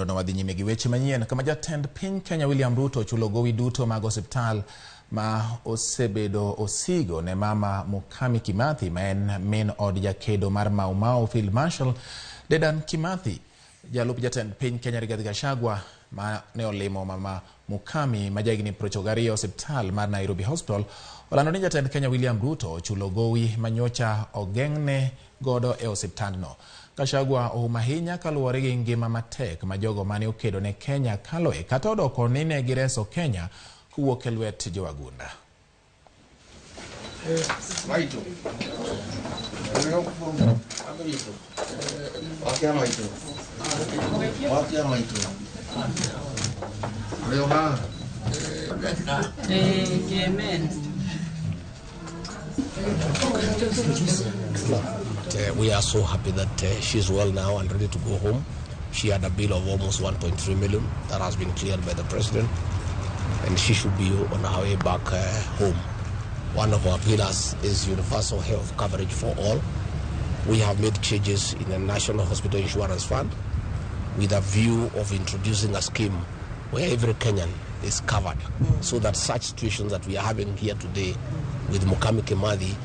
No wadhi nyime gi weche manyien kama jatend piny Kenya William Ruto ochulo gowi duto mag osiptal ma osebedo osigo ne mama Mukami Kimathi, ma en min od jakedo mar Mau Mau Field Marshal Dedan Kimathi. Jalup jatend piny Kenya Rigathi Gachagua, ma ne olimo mama Mukami ma jahigni 92 osiptal mar Nairobi Hospital, olando ni jatend Kenya William Ruto ochulo gowi manyocha ogeng'ne godo e osiptandno. Gachagua ohum ahinya kaluwore gi ngima matek ma jogo mane okedo ne Kenya kaloe, kata odoko ni ne gireso Kenya kowuok e lwet jowagunda. We are so happy that she's well now and ready to go home. She had a bill of almost 1.3 million that has been cleared by the president, and she should be on her way back home. One of our pillars is universal health coverage for all. We have made changes in the National Hospital Insurance Fund with a view of introducing a scheme where every Kenyan is covered, so that such situations that we are having here today with Mukami Kimathi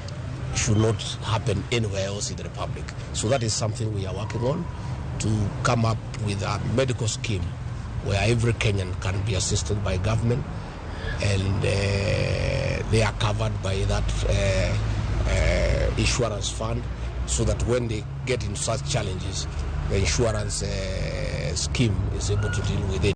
should not happen anywhere else in the Republic. So that is something we are working on, to come up with a medical scheme where every Kenyan can be assisted by government, and they are covered by that insurance fund, so that when they get into such challenges, the insurance scheme is able to deal with it.